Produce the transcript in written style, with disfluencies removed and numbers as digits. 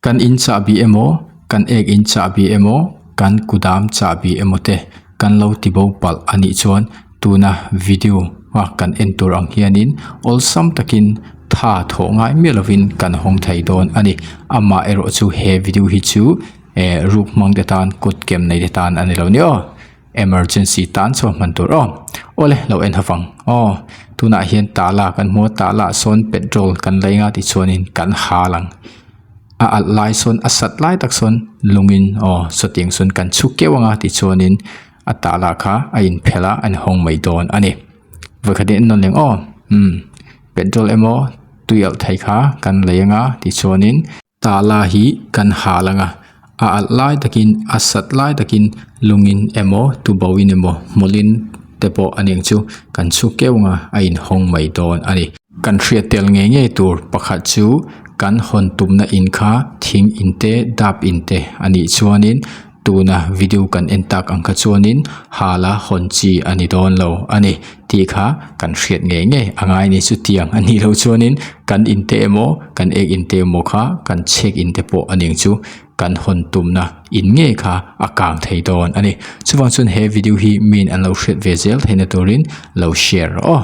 Kan in chahbi emaw, kan ek in chahbi emaw, kan kudam chahbi emaw te kan lo ti bo palh a nih chuan tuna video a kan en tur ang hianin awlsam takin tha thawh ngai miah lovin kan hawng thei dawn a ni. Amaherawh chu he video hi chu eh ruk hmang te tan kut kem nei te tan a ni lo nia aw. Emergency tan chuan hman tur aw. Awle lo en havang aw. Tunah hian tala kan hmu a tala ah sawn petrol kan lei nga tichuanin kan hal ang. A alh lai sawn a sat lai tak sawn lungin aw sawtiang sawn kan chhuk keuh anga tichuanin a tala kha a inphelh a a inhawng mai dawn a ni. Vawikhat in en nawn leh ang aw umm petrol emaw tui alh thei kha kan lei anga tichuanin. Tala hi kan hal ang a, a alh lai takin a sat lai takin lungin emaw tubohin emaw hmawlhin te pawh a ning chu kan chhuk keuh ang a, a inhawng mai dawn a ni. Kan hriat tel ngei ngei tur pakhat chu kan hawn tumna in kha thing in te dap in te a nih chuanin Tuna video kan en tak ang kha chuanin hala hawn chi a ni dawn lo a ni tih kha kan hriat ngei ngei a ngai a ni. Chutiang a nih loh chuanin kan in te emaw kan ek in te emaw kha kan chhek in te pawh a ning chu kan hawn tumna in ngei kha a kang thei dawn a ni. Chuvang chuan he video hi min an lo hriat ve zel theihna turin lo share rawh aw.